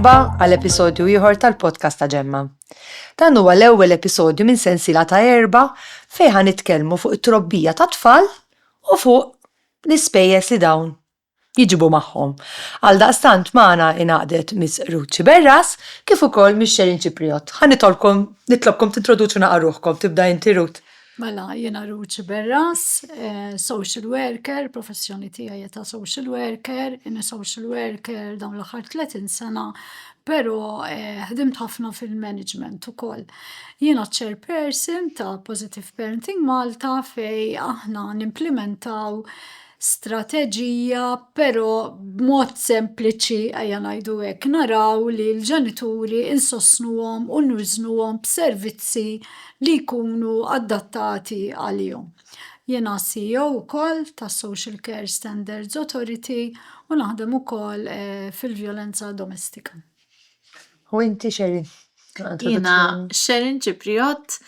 Merħba għal episodju ieħor tal-podcast ta' Ġemma. Dan huwa l-ewwel episodju minn sensiela ta' erba' fejn ħa nitkellmu fuq it-trobbija tat-tfal u fuq l-ispejjeż li dawn jġibu magħhom. Għaldaqstant magħna ingħaqdet Miss Ruth Sciberras kif ukoll Miss Sharon Cipriot. Ħa nitolbkom nitlobkom tintroduċu naqa' ruħkom. Tibda inti Ruth. Mela, jiena Ruth Sciberras, social worker, professjoni tiegħi hija ta' social worker, inni social worker dawn l-aħħar 30 sena, però ħdimt ħafna fil-management ukoll. Jiena chairperson ta' Positive Parenting Malta fejn aħna nimplementaw strateġija però b'mod sempliċi ejja ngħidu hekk naraw li l-ġenituri insostnuhom u nwiżnuhom b'servizzi li jkunu adattati għalihom. Jiena CEO wkoll tas-Social Care Standards Authority u naħdem ukoll fil-vjolenza domestika. U inti Sharon? Jiena Sharon Cipriot,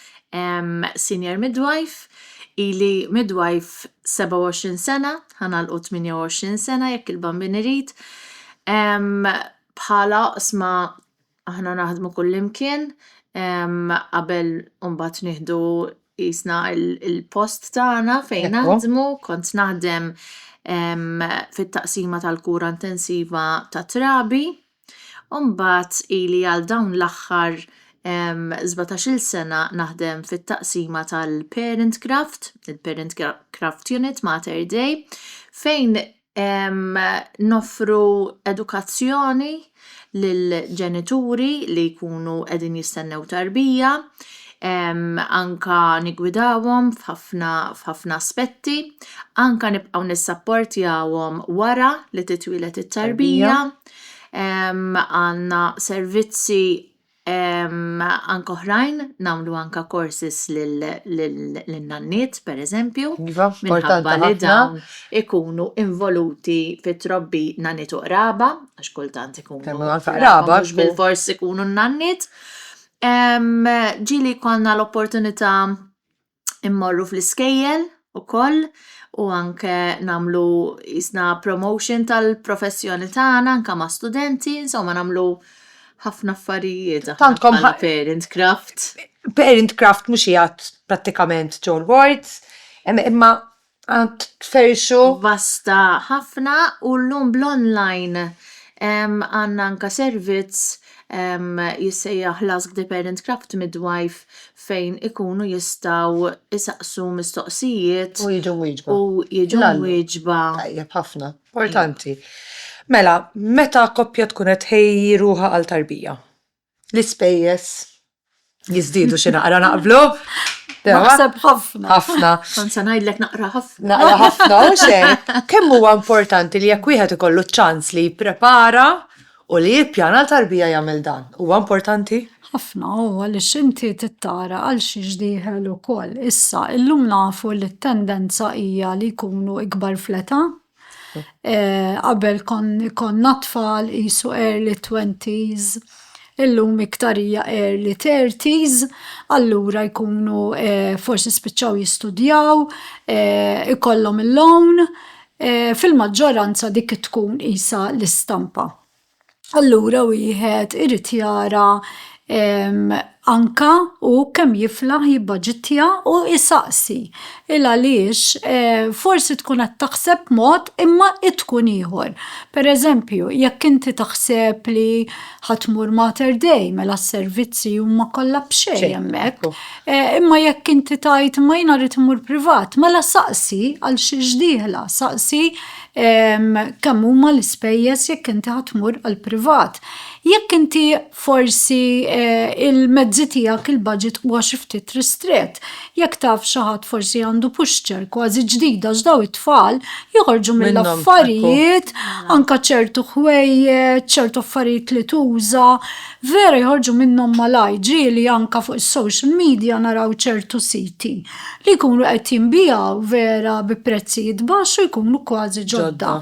senior midwife, ili midwife 27 sena, ħa nagħlqu 28 sena jekk il-Bambin irid. Bħala oqsma aħna naħdmu kullimkien, qabel imbagħad nieħdu qisna il-post tagħna fejn naħdmu, kont naħdem fit-taqsima tal-kura intensiva tat-trabi. U mbagħad ili għal dawn l-aħħar 17-il sena naħdem fit-taqsima tal-Parent Craft, il-Parent Craft Unit Mater Dei, fejn noffru edukazzjoni lill-ġenituri li jkunu qegħdin jistennew tarbija, anka niggwidawhom f'ħafna f'ħafna aspetti, anka nibqgħu nissapportjawhom wara li titwieled it-tarbija. Għandna servizzi anke oħrajn, nagħmlu anke courses lin-nanniet pereżempju. Iva, importanti Minħabba li ħafna. dawn ikunu involuti fit-trobbi nanniet u qraba, għax kultant ikunu Kemm anke qraba qraba, mhux bilfors ikunu n-nanniet. Ġieli jkollna l-opportunità immorru fl-iskejjel ukoll u anke nagħmlu qisna promotion tal-professjoni tagħna anke ma' studenti, insomma nagħmlu ħafna affarijiet aħna Tantkom bħala Parent Craft. Parent Craft mhux qiegħed prattikament ġol wards, imma tferxu. Vasta ħafna u llum bl-online għandna anke servizz jissejjaħ l-Ask the Parent Craft Midwife fejn ikunu jistgħu isaqsu mistoqsijiet U jiġu mwieġba. u jiġu mwieġba. Tajjeb ħafna, importanti. Mela, meta koppja tkun qed tħejji ruħha għal tarbija, l-ispejjeż jiżdiedu xi naqra naqblu? Naħseb ħafna. Ħafna. Kont se ngħidlek naqra ħafna. Naqra ħafna u xejn. Kemm huwa importanti li jekk wieħed ikollu ċ-ċans li jipprepara u li jippjana għal tarbija jagħmel dan. Huwa importanti? Ħafna u għaliex inti tittara għal xiex dieħel ukoll. Issa, illum nafu li t-tendenza hija li jkunu ikbar fl-età. Qabel konna tfal qisu early twenties, illum iktar hija early thirties, allura jkunu forsi spiċċaw jistudjaw, ikollhom il-loan, fil-maġġoranza dik tkun qisha l-istampa. Allura wieħed irid jara anka hu kemm jiflaħ jibbaġittja u jsaqsi. Il għaliex forsi tkun qed taħseb mod imma tkun ieħor. Per eżempju, jekk inti taħseb li ħa tmur Mater Dei mela s-servizzi huma kollha b'xejn hemmhekk. Imma jekk inti tgħid imma jiena rrid immur privat, mela saqsi għal xiex dieħla, saqsi kemm huma l-ispejjeż jekk inti ħa tmur għall-privat. Jekk inti forsi eh, il-mezzi tiegħek il-budget huwa xi ftit ristrett, jekk taf xi ħadd forsi għandu pushchair kważi ġdida għax daw it-tfal joħorġu mill-affarijiet, anka ċertu ħwejjeġ, ċertu affarijiet li tuża, vera joħorġu minnhom malaj ġieli anka fuq is-social media naraw ċertu siti li jkunu qed jinbiegħu vera bi prezzijiet baxx u jkunu kważi ġodda.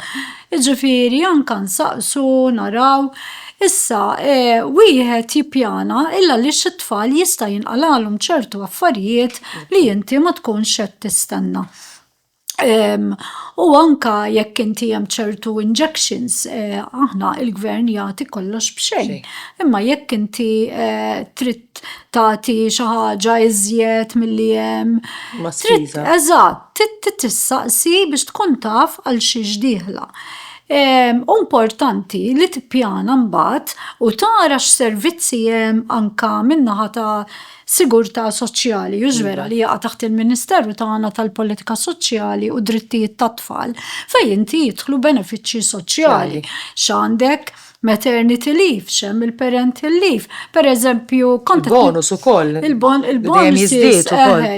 Jiġifieri anka nsaqsu, naraw. Issa, eh, wieħed jippjana illa għaliex it-tfal jista' jinqalgħalhom ċertu affarijiet li inti ma tkunx qed tistenna. U anka jekk inti hemm ċertu injections, eh, aħna il-gvern jagħti kollox b'xejn. Imma jekk inti eh, trid tagħti xi ħaġa iżjed milli hemm. Trid eżatt, trid tissaqsi biex tkun taf għal xiex dieħla. Importanti li tippjana mbagħad u tara x'servizzi hemm anka min-naħa ta' sigurtà soċjali, hux vera li jaqa' taħt il-Ministeru tagħna tal-Politika Soċjali u Drittijiet tat-Tfal, fejn inti jidħlu benefiċċji soċjali. X'għandek maternity leave, x'hemm il-parental leave. Per eżempju, kont Il-bonus ukoll. Il-bonus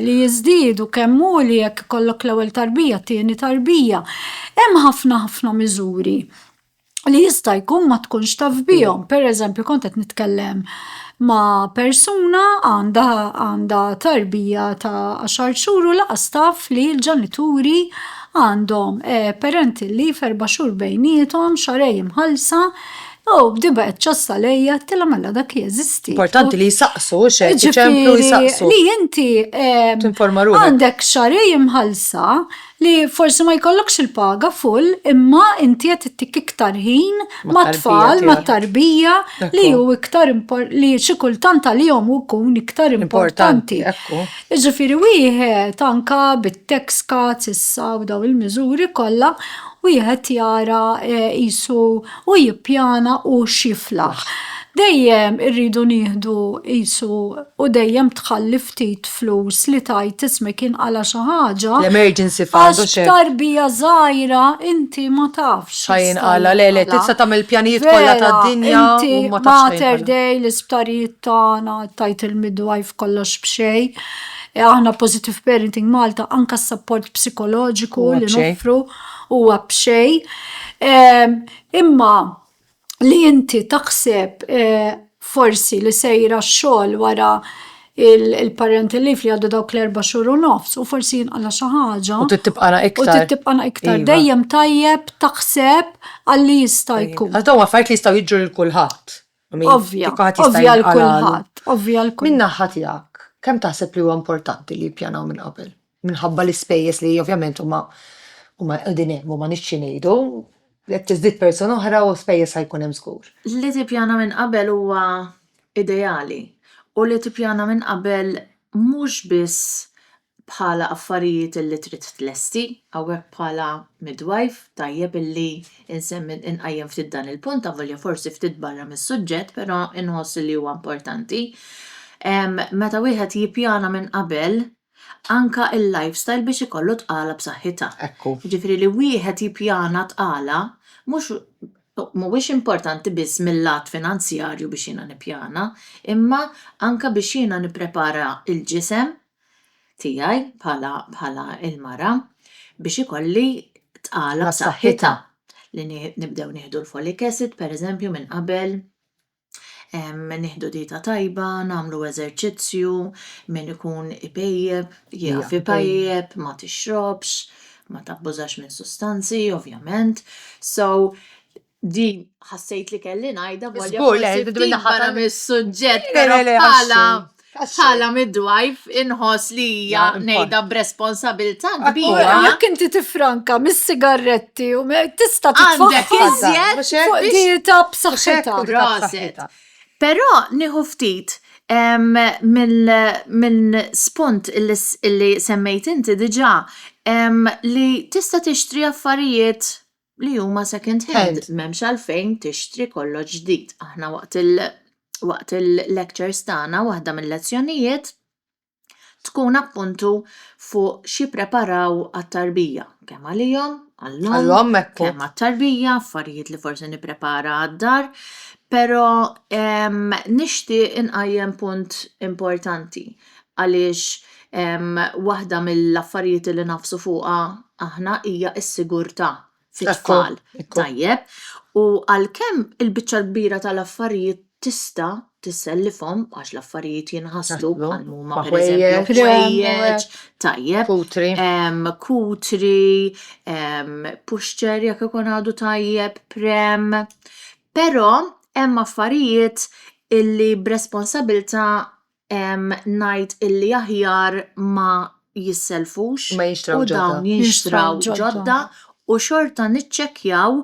li jiżdiedu kemm hu li jekk ikollok l-ewwel tarbija, t-tieni tarbija. Hemm ħafna ħafna miżuri li jista' jkun ma tkunx taf bihom. Per eżempju, kont qed nitkellem ma' persuna għandha għandha tarbija ta' għaxar xhur u laqas taf li l-ġenituri għandhom eh, parental leave erba' xhur bejniethom, xahrejn imħallsa, u bdi baqgħet ċossa lejja għedtilha mela dak jeżisti. Importanti li jsaqsu, xek, iċemplu jsaqsu. Li inti eh, Tinforma ruħek. għandek xahrejn imħallsa Li forsi ma jkollokx il-paga full imma inti qed ittik iktar ħin mat-tfal, mat-tarbija li hu iktar li xi kultant għalihom hu jkun iktar importanti. Jiġifieri wieħed anke bit-tax cuts issa u dawn il-miżuri kollha wieħed jara qisu u jippjana u x'jiflaħ. Dejjem irridu nieħdu qisu u dejjem tħalli ftit flus li tgħid ismek jinqala' xi ħaġa. L-emergency fund. Għax tarbija żgħira inti ma tafx. Xa jinqala' le le tista' tagħmel pjanijiet kollha tad-dinja u ma tafx. Mater Dei l-isptarijiet tagħna tgħid il-midwife kollox b'xejn. E, aħna Positive Parenting Malta anka s-sapport psikoloġiku li noffru huwa b'xejn. Imma li inti taħseb eh, forsi li sejra x-xogħol wara il-parental leave li għaddu dawk l-erba' xhur u nofs u forsi jinqala xi ħaġa. U tibqana iktar. U tibqana iktar. Iva. Dejjem tajjeb taħseb għalli jista' jkun. Għax dawn affarijiet li jistgħu jiġru lil kulħadd. Ovvja, ovvja l-kulħadd, ovvja l-kulħadd. Min naħa tiegħek, kemm taħseb li huwa importanti li jippjanaw minn qabel? Minħabba l-ispejjeż li ovvjament huma huma qegħdin hemm u ma nix xi ngħidu, jekk tiżdied persuna oħra u spejjeż ħa jkun hemm żgur. Li tippjana minn qabel huwa ideali u li tippjana minn qabel mhux biss bħala affarijiet illi trid tlesti, hawnhekk bħala midwife tajjeb illi insemmi inqajjem ftit dan il-punt avolja forsi ftit barra mis-suġġett però inħoss illi huwa importanti. Meta wieħed jippjana minn qabel anka il-lifestyle biex ikollu tqala b'saħħitha. Ekku. Jiġifieri li wieħed jippjana tqala mhux mhuwiex importanti biss mil-lat finanzjarju biex jiena nippjana, imma anka biex jiena nipprepara l-ġisem tiegħi bħala bħala l-mara biex ikolli tqala b'saħħitha. Li nibdew nieħdu l-folic acid pereżempju minn qabel, nieħdu dieta tajba, nagħmlu eżerċizzju, min ikun ipejjep, jieqaf ipejjep, ma tixrobx, ma tabbużax minn sustanzi ovvjament. So din ħassejt li kelli ngħidha volja forsi ftit barra mis-suġġett, però bħala bħala midwife inħoss li hija ngħidha b'responsabilità kbira. Jekk inti tifranka mis-sigarretti u tista' Għandek iżjed fuq dieta b'saħħitha. Proset. Però nieħu ftit minn spunt illi semmejt inti diġà li tista' tixtri affarijiet li huma second hand, m'hemmx għalfejn tixtri kollox ġdid. Aħna waqt il waqt il-lectures tagħna waħda mil-lezzjonijiet tkun appuntu fuq x'jippreparaw għat-tarbija, kemm għalihom, għall-omm, kemm għat-tarbija, affarijiet li forsi nipprepara għad-dar, però nixtieq inqajjem punt importanti għaliex waħda mill-affarijiet li nagħfsu fuqha aħna hija s-sigurtà fit-tfal. Tajjeb. U għalkemm il-biċċa l-kbira tal-affarijiet tista' tissellifhom għax l-affarijiet jinħaslu bħal huma pereżempju ħwejjeġ, tajjeb. Kutri. Kutri, pushchair jekk ikun għadu tajjeb, prem. Però hemm affarijiet illi b'responsabilità ngħid illi aħjar ma. jisselfux Ma jinxtraw u dawn ġodda. jinxtraw Jinxtraw ġodda. ġodda u xorta niċċekkjaw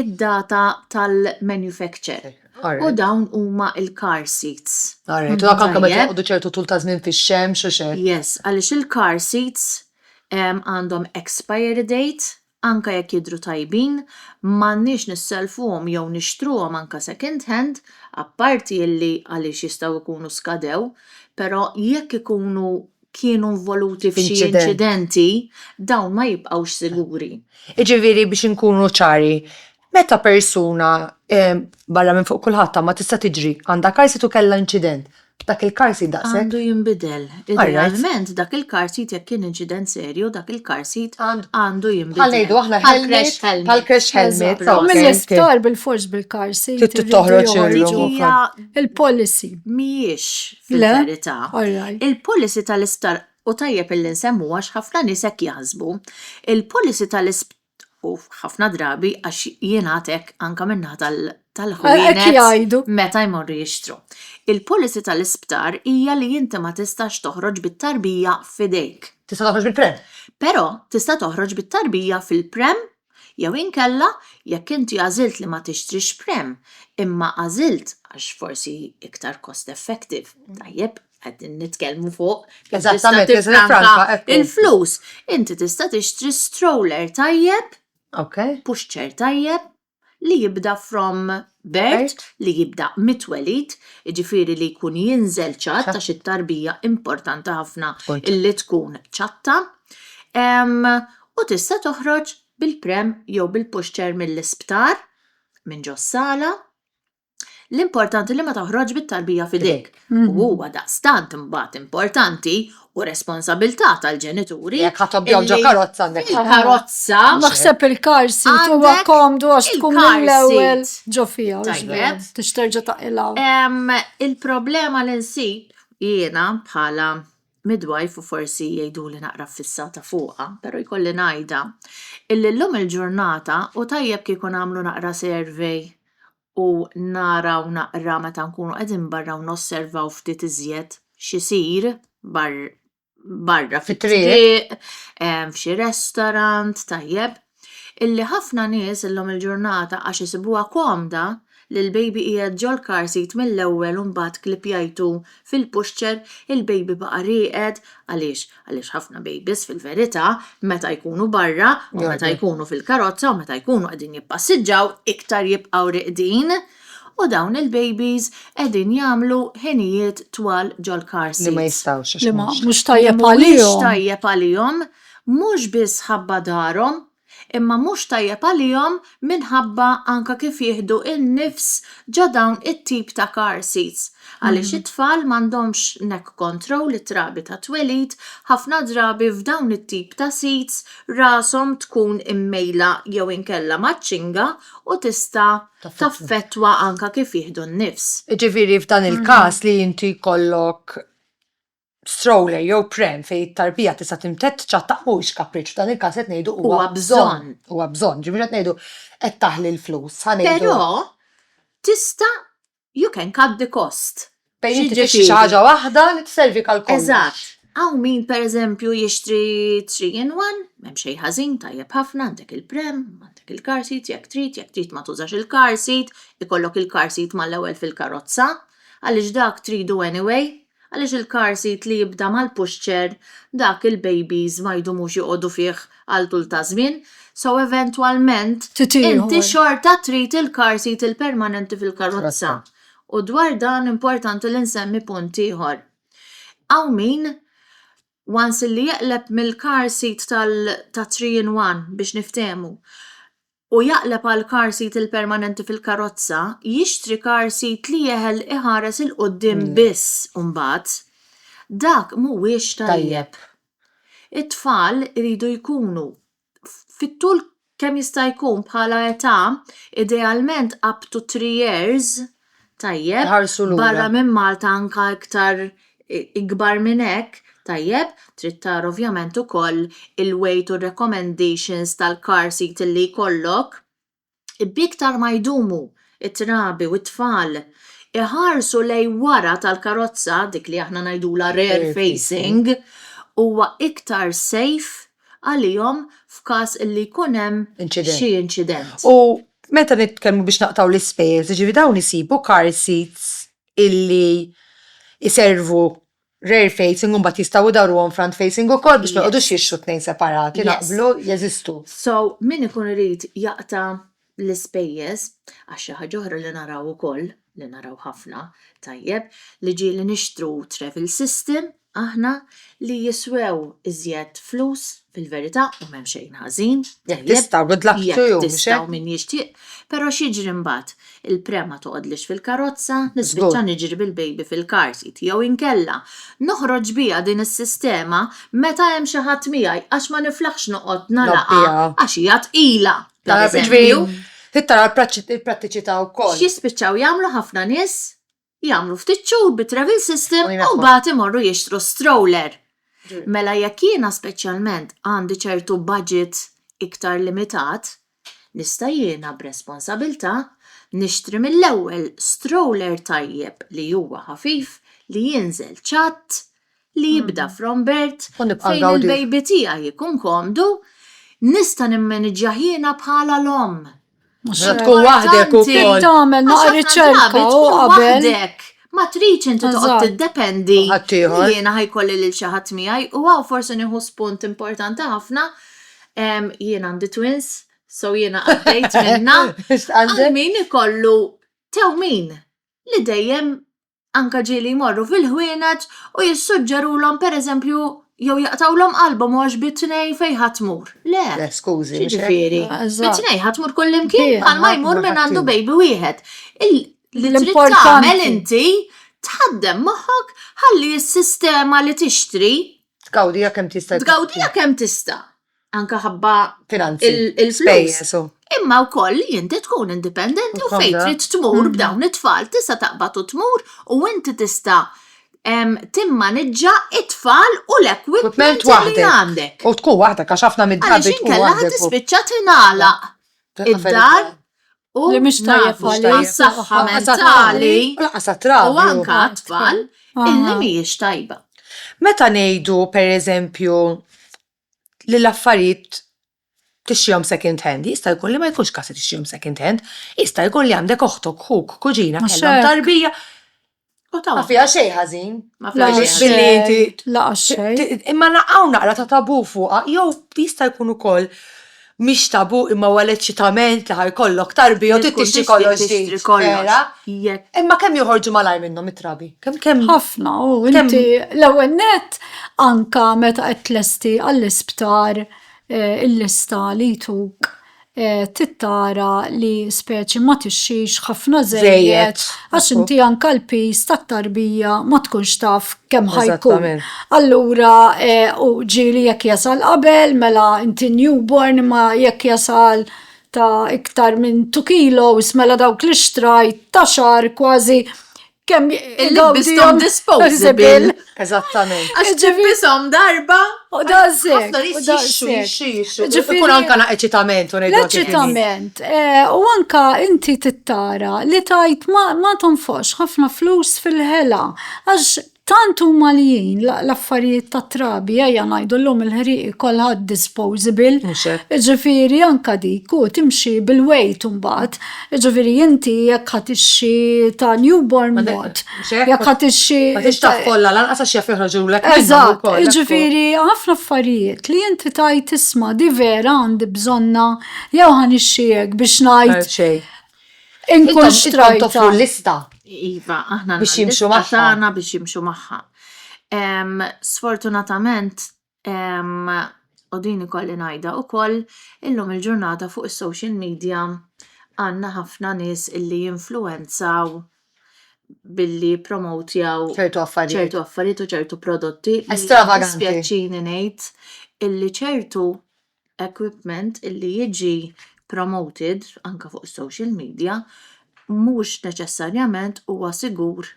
id-data tal-manufacture. U Alright. dawn huma il-car seats. Alright. U dak anke meta Tajjeb. joqogħdu ċertu tul ta' żmien fix-xemx u xejn. Yes, għaliex il-car seats għandhom expiry date, anke jekk jidhru tajbin, m'għandniex nisselfuhom jew nixtruhom anke second hand, apparti illi għaliex jistgħu jkunu skadew, però jekk ikunu kienu involuti f'xi F'inċident. inċidenti, dawn ma jibqgħux siguri. Jiġifieri biex inkunu ċari, meta persuna barra minn fuq kulħadd ma tista' tiġri għandha car seat u kellha inċident, dak il-car seat daqshekk. Għandu jinbidel. Alright. Idealment dak il-car seat jekk kien inċident serju, dak il-car seat Għandu. għandu jinbidel. Bħal ngħidu aħna Bħal helmet, crash helmet. bħal crash helmet. Eżatt. ok, Mill-isptar bil-fors bil-car seat. Trid irridu toħroġ joħorġu. irru. Dik hija Il-policy. mhijiex Le? fil-verità. All right. Il-policy tal-isptar u tajjeb illi nsemmu għax ħafna nies hekk jaħsbu. Il-policy tal-isptar u ħafna drabi għax jingħad hekk anke min-naħa Hekk tal-ħwienet jgħidu. meta jmorru jixtru. Il-policy tal-isptar hija li inti ma tistax toħroġ bit-tarbija f'idejk. Tista' toħroġ bil-prem. Però tista' toħroġ bit-tarbija fil-prem jew inkella jekk inti għażilt li ma tixtrix prem imma għażilt għax forsi iktar cost effective. Tajjeb, qegħdin nitkellmu fuq kif tista' Eżattament, kif tiffranka tifranka, ekku. il-flus. Inti tista' tixtri stroller tajjeb, Ok. pushchair tajjeb li jibda from birth, li jibda mit-twelid, jiġifieri li jkun jinżel ċatt Ċatt. għax it-tarbija importanti ħafna Tkun ċatt. illi tkun ċatta. U tista' toħroġ bil-prem jew bil-pushchair mill-isptar minn ġos-sala. L-importanti li ma toħroġ bit-tarbija f'idejk. U huwa daqstant imbagħad importanti u responsabilità tal-ġenituri. Jekk ħa tobjom ġo illi karozza għandek. Fil-karozza. Naħseb il-car seat huwa Għandek komdu għax tkun il-car mill-ewwel seat. ġo fiha. u Tajjeb. xbejn, Tix terġa' taqilgħu. Il-problema li nsib jiena bħala midwife u forsi jgħidu li naqra fissata fuqha, però jkolli ngħidha, illi llum il-ġurnata u tajjeb kieku nagħmlu naqra survey u naraw naqra meta nkunu qegħdin barra u nosservaw ftit iżjed x'isir barra Fit-triq. fit-triq, f'xi restaurant, tajjeb, illi ħafna nies illum il-ġurnata għax isibuha komda li l-baby qiegħed ġol-car seat mill-ewwel u mbagħad klipjajtu fil-pushchair, il-baby baqa' rieqed, għaliex? Għaliex ħafna babies fil-verità meta jkunu barra u meta Jorqdu. jkunu fil-karozza u meta jkunu qegħdin jippassiġġaw iktar jibqgħu riqdin u dawn il-babies qegħdin jagħmlu ħinijiet twal ġol-car Li ma seats. jistgħux għax Li ma mhux. mhux tajjeb Mhuwiex għalihom. tajjeb għalihom, mhux biss ħabba darhom, imma mhux tajjeb għalihom minħabba anka kif jieħdu in-nifs ġo dawn it-tip ta' car seats. Għaliex it-tfal m'għandhomx neck control, it-trabi ta' twelid, ħafna drabi f'dawn it-tip ta' seats rashom tkun immejla jew inkella maċ-ċinga u tista' taffettwa anka kif jieħdu n-nifs. Jiġifieri f'dan il-każ li inti jkollok stroller jew prem fejn it-tarbija tista' timtedd ċatta mhuwiex kapriċċ, f'dan il-każ qed ngħidu huwa Huwa bżonn. Huwa bżonn, ġifieri qed ngħidu qed taħli l-flus, ħa ngħidu. Però tista' you can cut the cost. Fejn inti tixtri xi X'jiġifieri? ħaġa waħda li tservi għal kollox. Eżatt. Hawn min pereżempju jixtri 3 in 1, m'hemm xejn ħażin, tajjeb ħafna, għandek il-prem, għandek il-car seat, jekk trid, jekk trid ma tużax il-car seat, ikollok il-car seat mal-ewwel fil-karozza, għaliex dak tridu anyway, għaliex il-car seat li jibda mal-pushchair, dak il-babies ma jdumux joqogħdu fih għal tul ta' żmien, so eventwalment Titieħor. inti xorta trid il-car seat il-permanenti fil-karozza. U dwar dan importanti li nsemmi punt ieħor. Hawn min once li jeqleb mill-car seat tal ta' 3 in 1 biex niftehmu u jaqleb għal car seat il-permanenti fil-karozza, jixtri car seat li jeħel iħares 'il quddiem biss mbagħad. Dak mhuwiex tajjeb. It-tfal iridu jkunu fit-tul kemm jista' jkun bħala età, idealment up to 3 years, tajjeb, Iħarsu lura. barra minn Malta anka iktar ikbar minn hekk, tajjeb, trid tara ovvjament ukoll il-weight u recommendations tal-car seat illi jkollok. Biktar ma jdumu it-trabi u t-tfal iħarsu lejn wara tal-karozza, dik li aħna ngħidulha rear Rear facing, Huwa iktar safe għalihom f'każ illi jkun hemm xi inċident. U meta nitkellmu biex naqtgħu l-ispejjeż, jiġifieri dawn isibu car seats illi jservu rear facing u mbagħad jistgħu jdawruhom front facing ukoll biex ma joqogħdux jixtru tnejn separati, naqblu, jeżistu. So min ikun irid jaqta' l-ispejjeż, għax xi ħaġa oħra li naraw ukoll, li naraw ħafna, tajjeb, li ġieli nixtru travel system aħna li jiswew iżjed flus fil-verità u m'hemm xejn ħażin. Jekk tistgħu, good luck to you. Jekk tistgħu min jixtieq. Però x'jiġri mbagħad? Il-pram ma toqgħodlix fil-karozza, nispiċċa niġri bil-baby fil-car seat jew inkella noħroġ biha din is-sistema meta hemm xi ħadd miegħi għax ma niflaħx noqgħod nagħlaqha għax hija tqila. Pereżempju. Trid tara l-prattiċità wkoll. X'jispiċċaw jagħmlu ħafna nies? Jagħmlu ftit xhur bi travel system u mbagħad imorru jixtru stroller. Mela jekk jiena speċjalment għandi ċertu budget iktar limitat, nista' jiena b'responsabilità nixtri mill-ewwel stroller tajjeb li huwa ħafif, li jinżel ċatt, li jibda from birth, fejn il-baby tiegħi jkun komdu, nista' nimmaniġġjah jiena bħala l-omm. Mela tkun waħdek ukoll. Tagħmel naqra riċerka u qabel. Ma tridx inti toqgħod tiddependi. Jiena ħajkolli lil xi ħadd miegħi u hawn forsi nieħu spunt importanti ħafna. Jien għandi twins, so jiena għaddejt minna. Għal min ikollu tewmin li dejjem Anke ġieli jmorru fil-ħwienet u jissuġġerulhom pereżempju jew jaqtgħulhom qalbhom u għax bi tnejn fejn ħa tmur. Le. Le, skużi. X'jiġifieri? Bi tnejn ħa tmur kullimkien bħalma jmur min għandu baby wieħed. Li trid tagħmel inti tħaddem moħħok ħalli s-sistema li tixtri Tgawdiha kemm tista'. Tgawdiha kemm tista'. Anke ħabba Finanzi. il-flus. Imma wkoll li inti tkun indipendenti u fejn trid tmur mhm. b'dawn it-tfal tista' taqbad u tmur u inti tista' timmaniġġa it-tfal u l-equipment li għandek. U tkun waħdek għax ħafna mid-drabi tkun waħdek. Tispiċċa tingħalaq id-dar u li mhix tajjeb għas-saħħa mentali u anke għat-tfal illi mhijiex tajba. Meta ngħidu pereżempju li l-affarijiet tixtrihom second hand, jista' jkun li ma jkunx każ li tixtrihom second hand, jista' jkun li għandek oħtok, ħuk, kuġina, kellhom tarbija. Ma fiha xejn ħażin. Ma fiha xejn. Billi inti. Laqas xejn. Imma naqgħu naqra ta' tabu fuqha, jew jista' jkun ukoll mhix tabu imma huwa l-eċċitament li ħa jkollok tarbija u trid tixtri kollox ġdid. Vera? Imma kemm joħorġu malajr minnhom it-trabi? Kemm kemm? Ħafna u inti l-ewwel nett anka meta qed tlesti għall-isptar eh, il-lista li jtuk eh, tittara li speċi ma tixxix ħafna żejjed għax inti anka l-piż tat-tarbija ma tkunx taf kemm ħa jkun. Allura eh, u ġieli jekk jasal qabel mela inti newborn imma jekk jasal ta' iktar minn 2 kilos mela dawk li xtrajt ta' xahar kważi kemm Ilbisom disposable. Eżattament. Għax tilbishom darba. U daqshekk. Ħafna nies jixxu, jixxu, jixxu. Ikun anka na eċitament u ngħidu. L-eċitament. Eh, u anka inti tittara li tajt ma tonfoqx ħafna flus fil-ħela. Għax Tant huma għaljin l-affarijiet tat-trabi, ejja ngħidu llum il-ħrieqi kolħadd disposable. Mhux hekk. Jiġifieri anke dik u timxi bil-weight imbagħad. Jiġifieri inti jekk ħa tixxi ta' newborn mod. Jekk ħa tixxi. Ma tix taf kollha lanqas għax jaf joħroġulek minnhom ukoll. Eżatt, jiġifieri ħafna affarijiet li inti tgħid isma' di vera għandi bżonnha jew ħa nixxi hekk biex ngħid. Xejn. Inkun Intom xtrajta. toffru l-lista. Iva, aħna Biex jimxu magħha. magħha. Tagħna biex jimxu magħha. Sfortunatament, u din ikolli ngħidha ukoll, illum il-ġurnata fuq is-social media għandna ħafna nies illi jinfluwenzaw billi jippromotjaw ċertu affarijiet. ċertu affarijiet u ċertu prodotti. li Estravaganti. Dispjaċini ngħid illi ċertu equipment illi jiġi promoted anke fuq is-social media mhux neċessarjament huwa sigur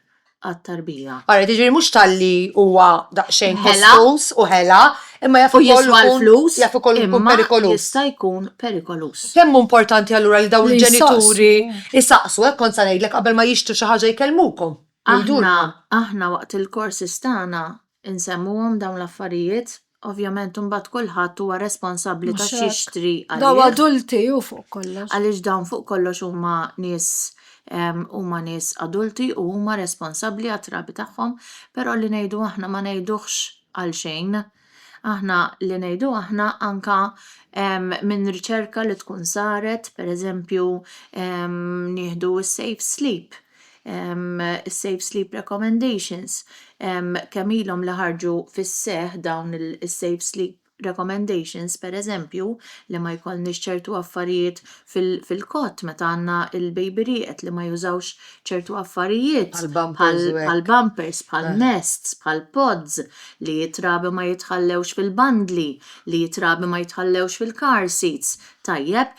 għat-tarbija. Ara, jiġifieri mhux talli huwa daqsxejn Ħela. kostuż u ħela, imma jaf U ukoll jiswa ikun l-flus, jaf ukoll ikun imma perikoluż. jista' jkun perikoluż. Kemm hu importanti allura li dawn Li il-ġenituri jsaqsu. isaqsu, hekk kont sa ngħidlek qabel ma jixtru xi ħaġa jkellmukom. Aħna Jgħidulkom. aħna waqt il-courses tagħna. Insemmuhom dawn l-affarijiet, ovvjament imbagħad kulħadd huwa responsabbli ta' Mhux hekk. x'jixtri Daw għalih. adulti u fuq kollox. Għaliex dawn fuq kollox huma nies huma nies adulti u huma responsabbli għat-trabi tagħhom, però li ngħidu aħna ma ngħiduhx għal xejn. Aħna li ngħidu aħna anka minn riċerka li tkun saret, pereżempju nieħdu s-Safe Sleep, is-Safe Sleep Recommendations, kemm ilhom li ħarġu fis-seħħ dawn is-Safe Sleep Recommendations, pereżempju, li ma jkollniex ċertu affarijiet fil-cot meta għandna il-baby rieqed li ma jużawx ċertu affarijiet bħal bumpers, bħal nests, bħal pods, li t-trabi ma jitħallewx fil-bandli, li t-trabi ma jitħallewx fil-car seats. Tajjeb,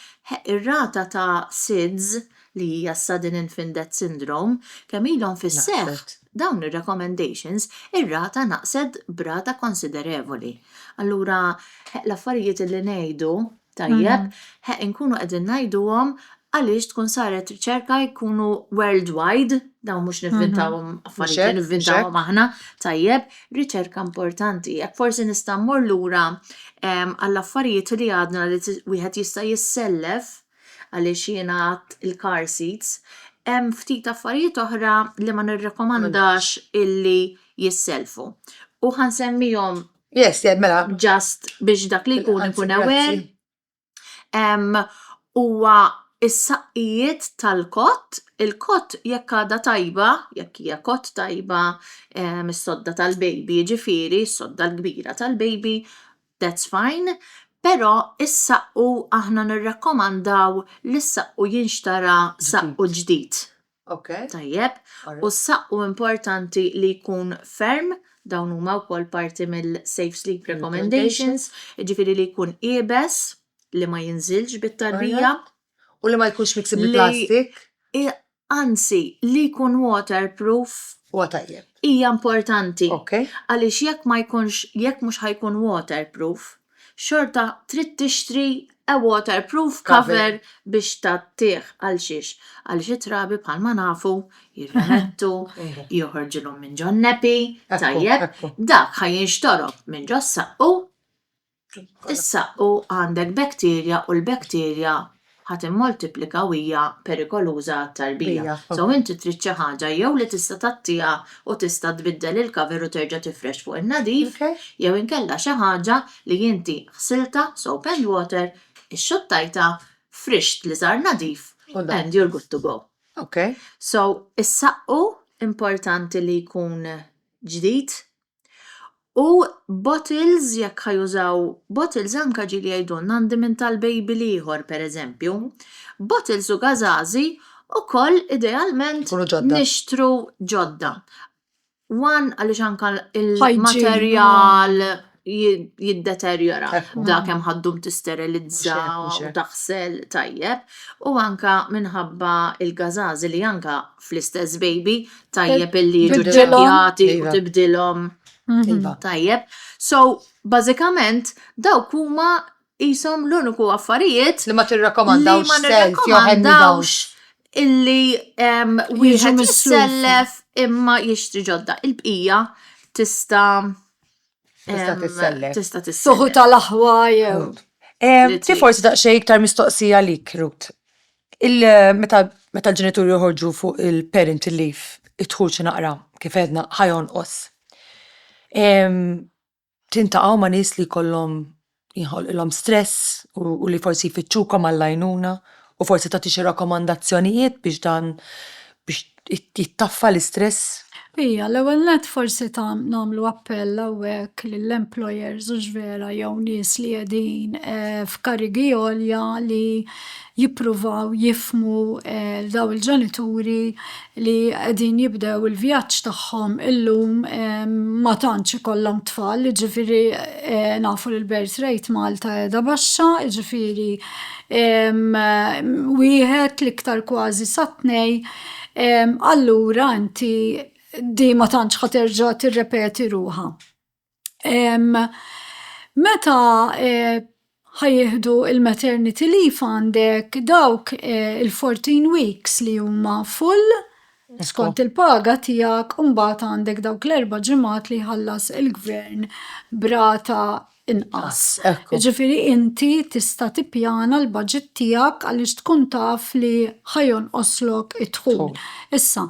ir-rata ta' SIDS li hija Sudden Infant Death Syndrome, kemm ilhom fis-seħħ dawn ir-recommendations, ir-rata naqset b'rata konsiderevoli. Allura l-affarijiet li ngħidu, tajjeb, inkunu qegħdin ngħiduhom għaliex tkun saret riċerka jkunu worldwide, dawn mhux nivvintawhom affarijiet li nivvintawhom aħna, tajjeb, riċerka importanti. Jekk forsi nista' mmur lura għall-affarijiet li għadna li wieħed jista' jissellef għaliex jiena għadt il-car seats, hemm ftit affarijiet oħra li ma nirrekomandax illi jisselfu. U ħa nsemmihom Yes, yeah, mela. Just biex dak li jkun ikun aware. Huwa is-saqqijiet tal-cot, il-cot jekk għadha tajba, jekk hija cot tajba, is-sodda tal-baby, ġifieri, s-sodda l-kbira tal-baby, that's fine, però is-saqqu aħna nirrakkomandaw li s-saqqu jinxtara saqqu ġdid. Tajjeb, u s-saqqu importanti li jkun ferm, dawn huma wkoll parti mill-Safe Sleep Recommendations, jiġifieri li jkun iebes, li ma jinżilx bit-tarbija. U li ma jkunx miksi bil-plastik. Anzi, li jkun waterproof. Huwa tajjeb. Hija importanti. Għaliex jekk ma jkunx, jekk mhux ħa jkun waterproof, xorta trid tixtri a waterproof cover biex tgħattih. Għal xiex? Għaliex it-trabi bħalma nafu jirremettu, joħorġilhom minn ġon-nappy, tajjeb, dak ħa jinxtorob minn ġos-saqqu Is-saqqu għandek bacteria u l-bacteria ħa timmoltiplika u hija perikoluża għat-tarbija. So inti trid xi ħaġa jew li tista' tgħattiha u tista' tbiddel il-cover u terġa' tifrex fuq in-nadif, jew inkella xi ħaġa li inti ħsiltha soap and water, ixxuttajtha, frixt li sar nadif and you're good to go. So is-saqqu importanti li jkun ġdid U bottles jekk ħa jużaw bottles anke ġieli jgħidulna għandi minn tal-baby l-ieħor pereżempju. Bottles u gażażi ukoll idealment nixtru ġodda. One għaliex anke il-materjal jiddeterjora da kemm ħa ddum tisterilizza u taħsel tajjeb u anke minħabba il-gażażi li anke fl-istess baby tajjeb illi jiġu ċċekkjati u tibdilhom. Mhm. Tajjeb. So, bażikament dawk huma qishom l-uniku affarijiet li ma tirrakkomandawx li ma nirrakkomandawx illi wieħed jissellef imma jixtri ġodda. Il-bqija tista' Tista' tissellef. Tista' tissellef. Soħu tal-aħwa jew. Ti forsi daqsxejn iktar mistoqsija lik, Ruth. Meta l-ġenituri joħorġu fuq il-parental leave, id-dħul xi naqra, kif għedna, ħa jonqos. Tintaqgħu ma' nies li jkollhom jinħolqilhom stress u li forsi jfittxukom għall-għajnuna u forsi tagħti xi rakkomandazzjonijiet biex dan biex jittaffa l-istress? Ija, l-ewwel nett forsi ta' nagħmlu appell hawnhekk lill-employers hux vera jew nies li qegħdin eh, f'karigi għolja li jippruvaw jifhmu eh, daw il-ġenituri li qegħdin jibdew il-vjaġġ tagħhom illum eh, ma tantx ikollhom tfal, jiġifieri nafu li l-birth rate Malta qiegħda baxxa, jiġifieri wieħed l-iktar kważi sa tnej, allura inti di ma tantx ħa terġa' tirrepeti ruħha. Meta ħa jieħdu il-maternity leave għandek dawk il-14 weeks li huma full. Skont il-paga tiegħek u mbagħad għandek dawk l-erba' ġimgħat li jħallas il-gvern b'rata inqas. Jiġifieri inti tista' tippjana l-baġit tiegħek għaliex tkun taf li ħa jonqoslok id-dħul. Issa,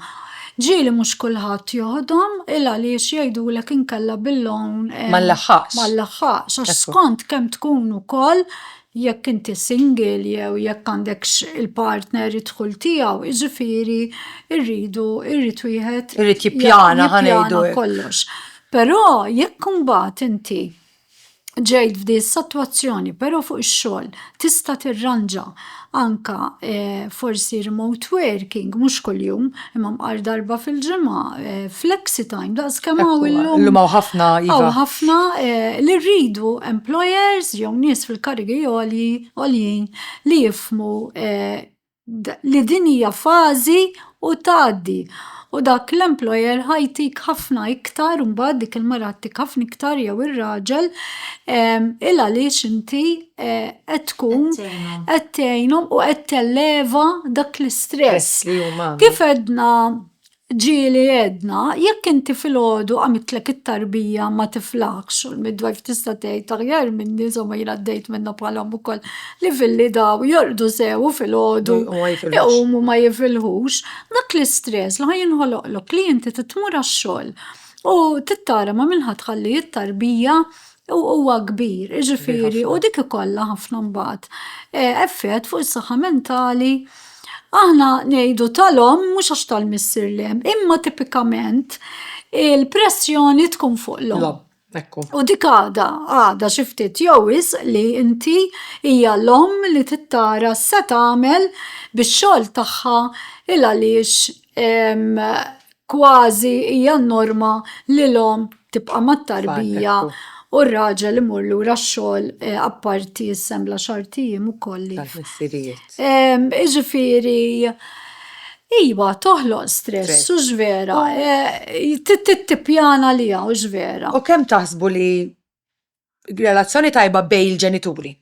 ġieli mhux kulħadd joħodhom il għaliex jgħidulek inkella bil-loan Ma nlaħħaqx. Ma nlaħħaqx għax skont kemm tkun ukoll jekk inti single jew jekk għandekx il-partner id-dħul tiegħu, jiġifieri rridu irrid wieħed Irid jippjana ħa ngħidu hekk. kollox. Però jekk imbagħad inti ġejt f'di s-sitwazzjoni, però fuq ix-xogħol tista' tirranġa anka forsi remote working, mhux kuljum, imma mqar darba fil-ġimgħa, flexi time, daqs kemm hawn illum. Illum hawn ħafna, iva. Hawn ħafna li rridu employers jew nies fil-karigi għoljin li jifhmu li din hija fażi u tgħaddi. U dak l-employer ħa jtik ħafna iktar imbagħad dik il-mara ttik ħafna iktar jew ir-raġel il għaliex inti qed tkun qed tgħinhom u qed telleva dak l-istress. Kif għedna Ġieli għedna, jekk inti filgħodu qamitlek it-tarbija ma tiflaħx u l-midwife tista' tgħid aħjar minni, insomma jien għaddejt minnha bħala omm ukoll, li filli daw jorqdu sew u filgħodu iqumu ma jifilħux, dak l-istress li ħa jinħoloqlok li inti trid tmur għax-xogħol u trid tara ma' min ħa tħalli t-tarbija huwa kbir, jiġifieri u dik ikollha ħafna mbagħad effett fuq is-saħħa mentali. Aħna ngħidu tal-omm mhux għax tal-missier li hemm, imma tipikament il-pressjoni tkun fuq l-omm. U dik għada, għada xi ftit jew wisq li inti hija l-omm li trid tara x'se tagħmel bix-xogħol tagħha il għaliex Kważi hija n-norma li l-omm tibqa' mat-tarbija u r-raġel imur lura x-xogħol apparti issa hemm l-għaxart ijiem ukoll li. Tal-missirijiet. Jiġifieri, iva, toħloq stress, hux vera. Trid tippjana għaliha, hux vera. U kemm taħsbu li relazzjoni tajba bejn il-ġenituri,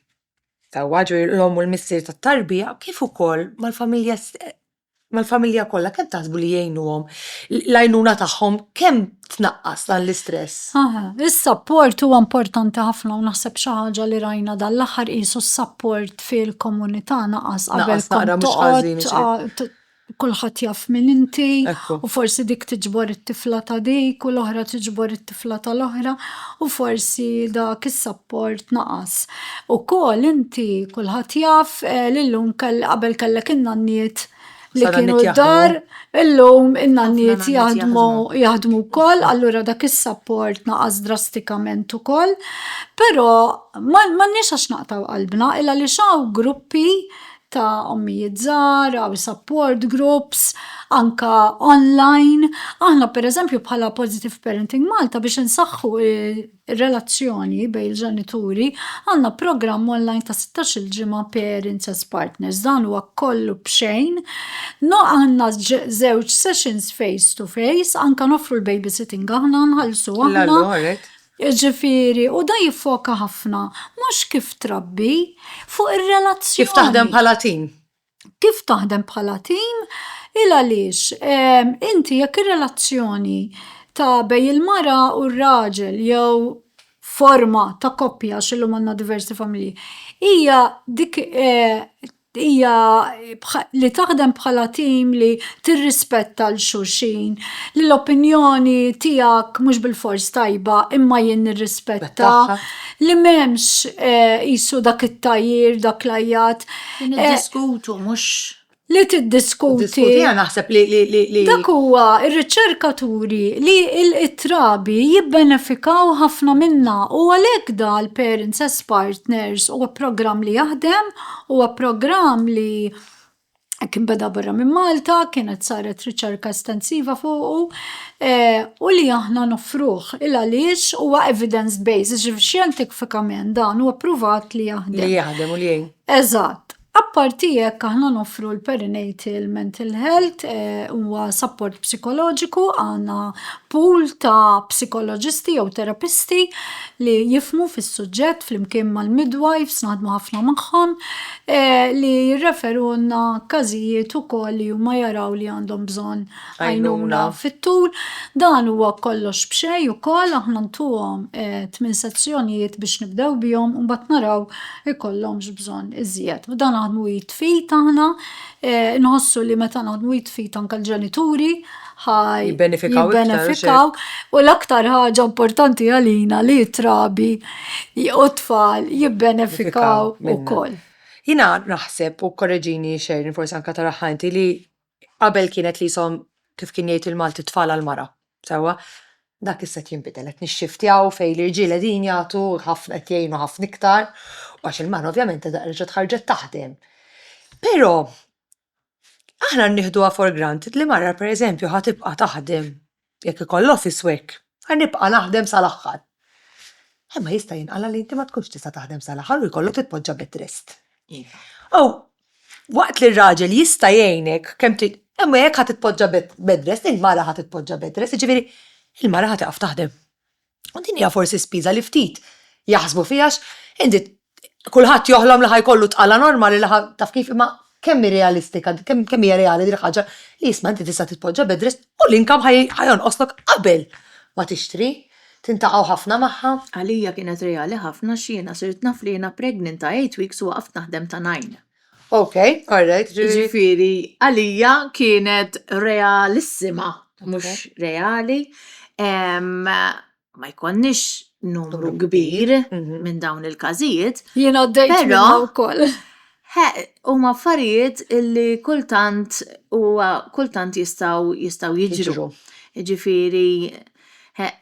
sewwa ġifieri l-omm u l-missier tat-tarbija, kif ukoll mal-familja mal-familja kollha, kemm taħsbu li jgħinuhom, l-għajnuna tagħhom kemm tnaqqas dan l-istress? Aha, is-sapport huwa importanti ħafna u naħseb xi ħaġa li rajna dan l-aħħar qisu s-sapport fil-komunità naqas qabel kont toqgħod kulħadd jaf min inti u forsi dik tiġbor it-tifla ta' dik u l-oħra tiġbor it-tifla tal-oħra u forsi dak is-sapport naqas. Ukoll inti kulħadd jaf eh, li llum qabel kellek in-nanniet li kienu d-dar, illum in-nanniet jaħdmu jaħdmu wkoll, allura dak is-sapport naqas drastikament ukoll. Però m'għandniex għax naqtgħu qalbna illa li hawn gruppi ta' ommijiet żgħar, hawn support groups, anka online. Aħna pereżempju bħala Positive Parenting Malta biex insaħħu r-relazzjoni bejn il-ġenituri għandna programm online ta' 16-il ġimgħa Parents as Partners. Dan huwa kollu b'xejn. No għandna żewġ sessions face to face, anka noffru l-babysitting aħna nħallsu aħna. Jiġifieri, u dan jiffoka ħafna mhux kif trabbi, fuq ir-relazzjoni. Kif taħdem bħala tim. Kif taħdem bħala tim, il għaliex inti jekk ir-relazzjoni ta' bejn il-mara u r-raġel jew forma ta' koppja għax illum għandna diversi familji, hija dik hija li taħdem bħala tim li tirrispetta 'l xulxin, li l-opinjoni tiegħek mhux bilfors tajba imma jien nirrispetta, li m'hemmx qisu dak it-tgħajjir, dak l-għajjat. Li niddiskutu mhux Li tiddiskuti. Diskuti naħseb li li li li. Dak huwa r-riċerka turi li t-trabi jibbenefikaw ħafna minnha u għalhekk da l-Parents as Partners huwa programm li jaħdem, huwa programm li kien beda barra minn Malta, kienet saret riċerka estensiva fuqu u li aħna noffruh il għaliex huwa evidence based, jiġifieri xjentifikament dan huwa ppruvat li jaħdem. Li jaħdem u li jgħin. Eżatt. Apparti hekk aħna noffru l-perinatal mental health huwa sapport psikoloġiku, għandna pool ta' psikoloġisti jew terapisti li jifhmu fis-suġġett flimkien mal-midwives, naħdmu ħafna magħhom, li jirreferulna każijiet ukoll li huma jaraw li għandhom bżonn għajnuna fit-tul. Dan huwa kollox b'xejn ukoll, aħna ntuhom tminn sezzjonijiet biex nibdew bihom u mbagħad naraw ikollhomx bżonn iżjed. U dan naħdmu id f'id aħna, nħossu li meta naħdmu id f'id anke l-ġenituri ħaj jibbenefikaw u l-aktar ħaġa importanti għalina li t-trabi u t-tfal jibbenefikaw ukoll. Jiena naħseb, u korreġini Sharon forsi anke taraha inti, li qabel kienet li jisom kif kien jgħid il-Malti tfal għall-mara. Sewwa? Dak issa qed jinbidel, qed nixxiftjaw fejn l-irġiel qegħdin jagħtu ħafna qed jgħinu ħafna iktar u għax il-mara ovvjament qiegħda reġgħet ħarġet taħdem. Però aħna nieħduha for granted li mara pereżempju ħa tibqa' taħdem jekk ikollha office work, ħa nibqa' naħdem sal-aħħar. Imma jista' jinqala' li inti ma tkunx tista' taħdem sal-aħħar u jkollok titpoġġa bed rest. Iva. U waqt li r-raġel jista' jgħinek kemm trid, imma jekk ħa titpoġġa bed rest, il-mara ħa titpoġġa bed rest, jiġifieri il-mara ħa tieqaf taħdem. U din hija forsi spiża li ftit jaħsbu fiha għax inti kulħadd joħlom li ħa jkollu tqala normali li ħa taf kif imma kemm hi realistika, kemm hija reali din il-ħaġa li isma' inti tista' titpoġġa bed rest u l-income ħa jonqoslok qabel ma tixtri. Tintaqgħu ħafna magħha? Għalija kienet reali ħafna għax jiena sirt naf li jiena pregnant ta' eight weeks u waqaft naħdem ta' nine. Ok, all right. Ġifieri għalija kienet realissima, mhux reali. Ma jkollniex numru kbir minn dawn il-każijiet. Jiena għaddejt minnha wkoll. Huma affarijiet illi kultant huwa kultant jistgħu jistgħu jiġru. Jiġifieri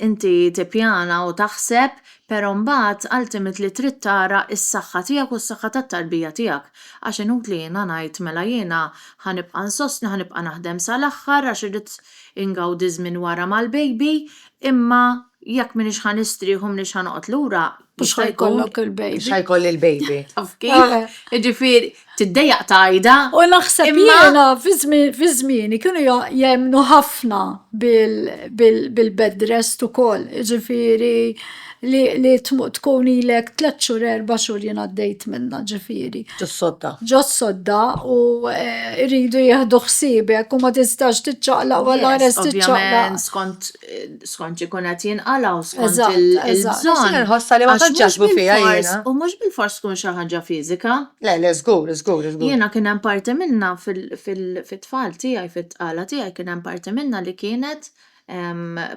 inti tippjana u taħseb, però mbagħad ultimately trid tara s-saħħa tiegħek u s-saħħa tat-tarbija tiegħek. Għax inutli jiena ngħid mela jiena ħa nibqa' nsostni, ħa nibqa' naħdem sal-aħħar għax irrid ingawdi ż-żmien wara mal-baby, imma jekk m'iniex ħa nistrieħ u m'iniex ħa noqgħod lura, Mhux ħa jkollok il-baby. Mhux ħa jkolli l-baby. Taf kif? Jiġifieri tiddejjaq tgħidha. U naħseb jiena fi żmieni kienu jemmnu ħafna bil-bed rest ukoll. Jiġifieri li tkun ilek tlet xhur erba' xhur jien għaddejt minnha ġifieri. Ġos-sodda. Ġos-sodda u jridu jieħdu ħsiebek u ma tistax tiċċaqlaq wara res tiċċaqlaq. Skont skont x'ikun qed jinqala' u skont il-bżonn. Jiena nħossha li ma tantx jaħsbu fiha jiena. U mhux bilfors tkun xi ħaġa fiżika. Le, le, żgur, żgur, żgur. Jiena kien hemm parti minnha fit-tfal tiegħi, fit-tqala tiegħi kien hemm parti minnha li kienet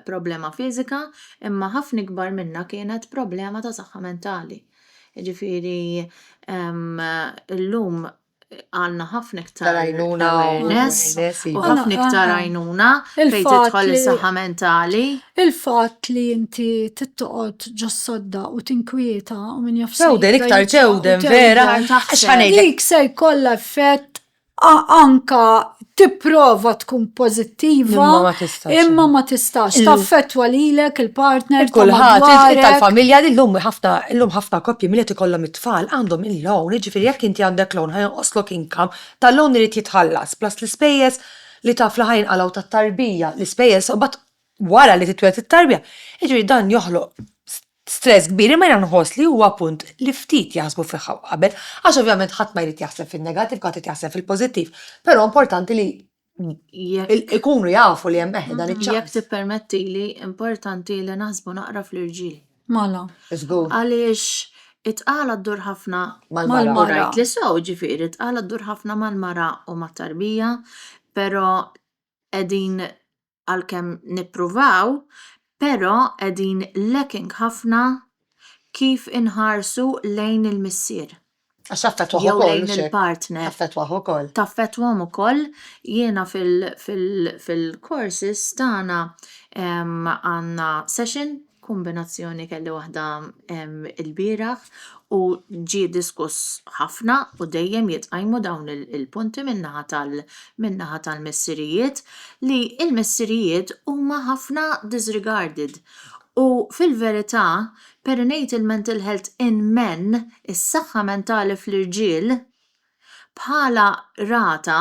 problema fiżika, imma ħafna ikbar minnha kienet problema ta' saħħa mentali. Jiġifieri illum għandna ħafna iktar awareness u ħafna iktar għajnuna fejn tidħol is-saħħa mentali. Il-fatt li inti tittoqgħod ġos-sodda u tinkwieta u min jaf Tewden iktar tewden vera. Dik se jkollha effett anka tipprova tkun pożittiva. Imma ma tistax. Imma ma tistax. Taffettwa lilek, il-partner, Kulħadd, tal-familja li llum ħafna illum ħafna koppji milli qed ikollhom it-tfal għandhom il-loan, jiġifieri jekk inti għandek loan ħa jonqoslok income, tal-loan irid jitħallas plus l-ispejjeż li taf li ħa jinqalgħu tat-tarbija, l-ispejjeż u mbagħad wara li titwieled it-tarbija. Jiġifieri dan joħloq stress kbir imma jiena nħoss li huwa punt li ftit jaħsbu fih qabel għax ovvjament ħadd ma jrid jaħseb fin-negattiv, kulħadd irid jaħseb fil-pożittiv, però importanti li ikunu jafu li hemm eħe dan iċ-ċans. Jekk tippermettili, importanti li naħsbu naqra fl-irġiel. Mela. Żgur. Għaliex it-tqala ddur ħafna mal-mara. U rajt li sew, ġifieri t-tqala ddur ħafna mal-mara u mat-tarbija, però qegħdin għalkemm nippruvaw, però qegħdin lacking ħafna kif inħarsu lejn il-missier. Għax taffettwah Jew ukoll, lejn mhux hekk? il-partner. Taffettwah ukoll. Taffettwahom ukoll. Jiena fil-courses tagħna għandna session Kumbinazzjoni kelli waħda ilbieraħ u ġie diskuss ħafna u dejjem jitqajmu dawn il-punti min-naħa tal min-naħa tal-missirijiet li l-missirijiet huma ħafna disregarded u fil-verità perinatal mental health in men, is-saħħa mentali fl-irġiel, bħala rata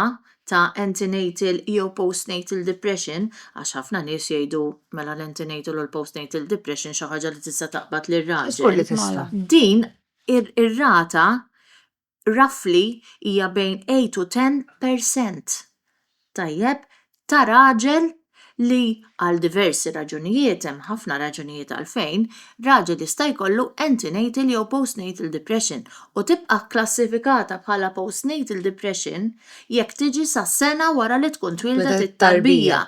ta' antenatal jew postnatal depression, għax ħafna nies jgħidu mela l-antenatal u l-postnatal depression xi ħaġa li tista' taqbad lir-raġel. Żgur li tista'. Din ir-rata roughly hija bejn 8 u 10 percent, tajjeb, ta' raġel li għal diversi raġunijiet, hemm ħafna raġunijiet għalfejn, raġel jista' jkollu antenatal jew postnatal depression u tibqa' kklassifikata bħala postnatal depression jekk tiġi sa sena wara li tkun twieldet it-tarbija.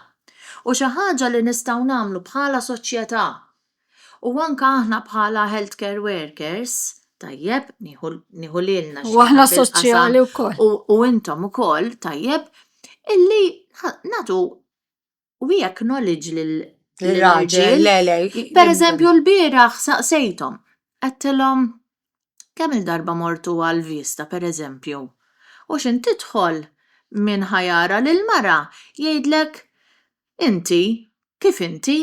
U xi ħaġa li nistgħu nagħmlu bħala soċjetà U anke aħna bħala healthcare workers, tajjeb, nieħu nieħu lilna U aħna soċjali wkoll. U intom ukoll, tajjeb, illi nagħtu we acknowledge lil Raġel, le, le. Per eżempju, l-bieraħ saqsejthom, għedtilhom kemm il-darba mortu għal vista, per eżempju, u x'in tidħol min ħa jara lil mara jgħidlek inti kif inti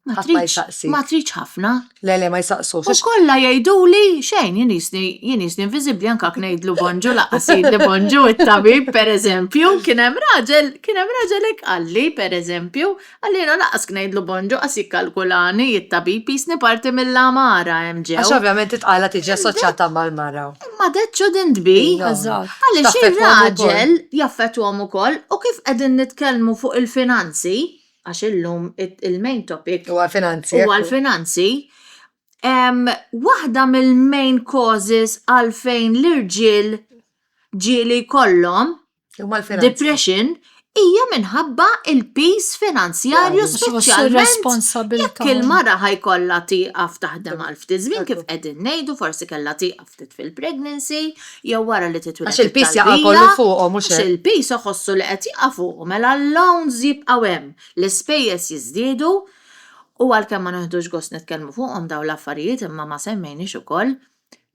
ma tridx ma tridx ħafna. Le, le, ma jsaqsux. U kollha jgħiduli xejn jien jisni jien jisni inviżibbli anke ngħidlu bonġu laqas jgħidli bonġu it-tabib pereżempju, kien hemm raġel kien hemm raġel hekk qalli pereżempju, qalli jiena laqas ngħidlu bonġu qas jikkalkulani it-tabib jisni parti mill-għamara hemm ġew. Għax ovvjament it-tqala tiġi assoċjata mal-mara. Imma that shouldn't be. Eżatt. Għaliex ir-raġel jaffettwahom ukoll u kif qegħdin nitkellmu fuq il-finanzi, għax illum il-main topic huwa l-finanzi. Huwa l-finanzi. Waħda mill-main causes għalfejn l-irġiel ġieli jkollhom depression hija minħabba il-piż finanzjarju speċjalment jekk il-mara ħa jkollha tieqaf taħdem għal ftit żmien kif qegħdin ngħidu forsi kellha tieqaf ftit fil-pregnancy jew wara li titwieled Għax il-piż jaqa' kollu fuqhom mhux hekk. Għax il-piż iħossu li qed jaqa' fuqu mela l-loans jibqgħu hemm, l-ispejjeż jiżdiedu u għalkemm ma nieħdux gost nitkellmu fuqhom dawn l-affarijiet imma ma semmejniex ukoll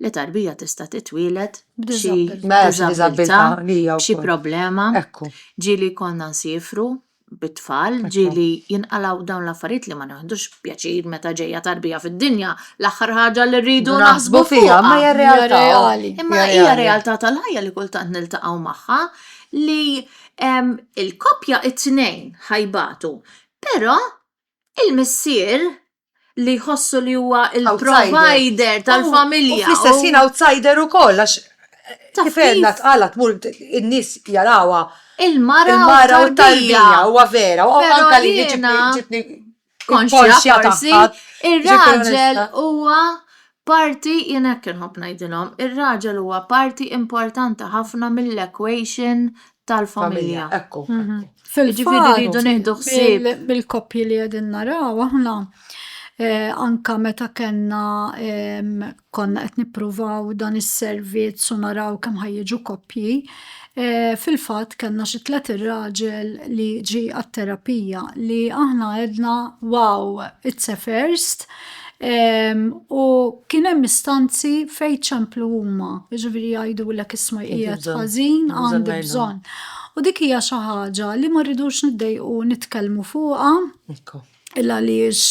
li tarbija tista' titwieled b'xi diżabbiltà, b'xi problema. Ġieli jkollna nsiefru bit-tfal, ġieli jinqalgħu dawn l-affarijiet li ma neħdux pjaċir meta ġejja tarbija fid-dinja, l-aħħar ħaġa li rridu naħsbu fiha, imma hija realtà. Imma hija realtà tal-ħajja li kultant niltaqgħu magħha li il-koppja it-tnejn ħajbatu, però il-missier li jħossu li huwa il-provider tal-familja. U fl-istess ħin outsider ukoll għax kif għedna tqala tmur in-nies jarawha. Il-mara u t-tarbija huwa vera u anke li ġibni konxja tagħha. Ir-raġel huwa parti jien hekk inħobb ngħidilhom, ir-raġel huwa parti importanti ħafna mill-equation tal-familja. Ekku. Mhm. Ġifieri rridu nieħdu ħsieb. Bil-koppji li qegħdin naraw aħna eh, anka meta kellna konna qed nippruvaw dan is-servizz u naraw kemm ħa jiġu koppji, eh, fil-fatt kellna xi tlet irraġel li ġi għat-terapija li aħna għedna wow, it's a first. U kien hemm istanzi fejn ċemplu huma, jiġifieri jgħidulek isma' qiegħed ħażin għandi bżonn. U dik hija xi ħaġa li ma rridux niddejqu nitkellmu fuqha. Il għaliex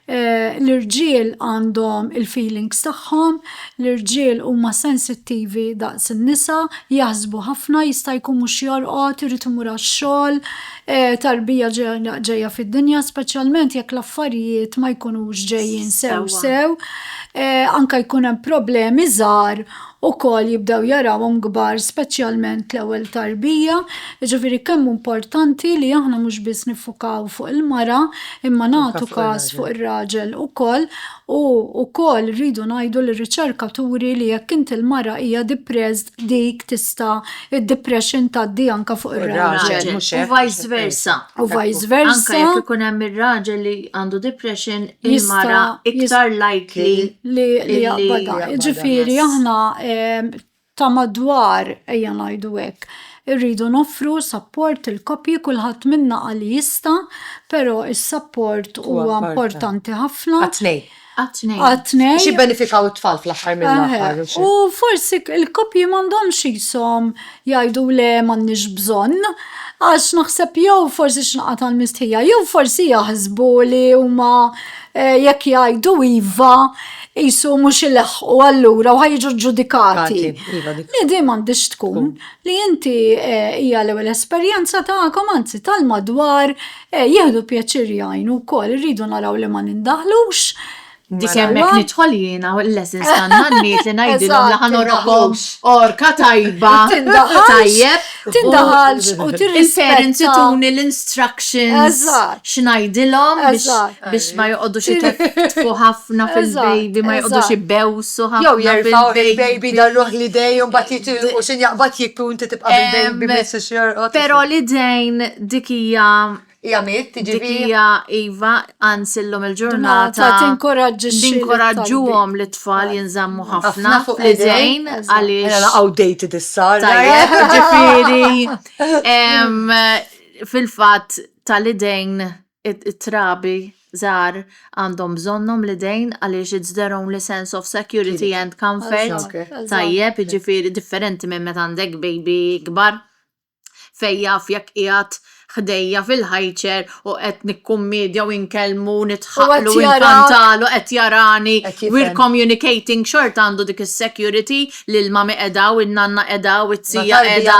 eh, l-irġiel għandhom il-feelings tagħhom, l-irġiel huma sensittivi daqs in-nisa, jaħsbu ħafna, jista' jkun mhux jorqod, irid imur għax-xogħol, Tarbija ġejja fid-dinja, speċjalment jekk l-affarijiet ma jkunux ġejjin sew sew, anke jkun hemm problemi żgħar ukoll jibdew jarawhom kbar speċjalment l-ewwel tarbija. Jiġifieri kemm hu importanti li aħna mhux biss niffukaw fuq il-mara imma nagħtu każ fuq ir-raġel ukoll u wkoll rridu ngħidu li r-riċerka turi li jekk inti l-mara hija depressed dik tista' id-depression tgħaddi anka fuq ir-raġel. U vice versa. U vice versa. Anka jekk ikun hemm ir-raġel li għandu depression, il-mara iktar likely li jaqbadha. Ġifieri aħna ta' madwar ejja ngħidu hekk. Irridu noffru support il-koppji kulħadd minna għal jista', però is-support huwa importanti ħafna. Għat-tnejn. Għat-tnejn. Għat-tnejn. Xi benefikaw it-tfal fl-aħħar mill-aħħar. U forsi il-koppji m'għandhomx jisom jgħidu le m'għandniex bżonn, għax naħseb jew forsi x'naqa tal-mistħija, jew forsi jaħsbu li huma eh, jekk jgħidu iva jisu mhux ileħħqu allura u ħajġu ġudikati. Iva, li di m'għandix tkun li inti eh, hija l-ewwel esperjenza tagħkom anzi tal-madwar Eh, jieħdu pjaċir jgħinu wkoll, irridu naraw li ma nindaħlux. Dik hemmhekk nidħol jiena u l-lessons tan-nanniet li ngħidilhom li ħanorokkom orka tajba. Tajjeb. Tindaħalx u tirrispetta. Il-parents ituni l-instructions x'ngħidilhom biex ma joqogħdux itfu ħafna fil-baby, ma joqogħdux ibewsu ħafna. Jew jerfgħu il-baby darruh l-idej u mbagħad jitilqu x'in jaqbad jibki u inti tibqa' bil-baby biss biex jorqod. Però l-idejn dik hija. Hija mit, jiġifieri. Dik hija iva, anzi llum il-ġurnata. Tinkoraġġixxi. Ninkoraġġuhom li t-tfal jinżammu ħafna fuq l-idejn għaliex. Jiena outdated issa. Tajjeb, ġifieri. Fil-fatt tal-idejn it-trabi żgħar għandhom bżonnhom l-idejn għaliex it's their only sense of security and comfort. Tajjeb, jiġifieri differenti minn meta għandek baby ikbar fejn jaf jekk qiegħed ħdejja fil-high chair u qed nikkummedja u nkellmu u nidħaqlu u nkantalu qed jarani we're communicating xorta għandu dik is-security li l-mami qiegħda u n-nanna qiegħda u t-zija qiegħda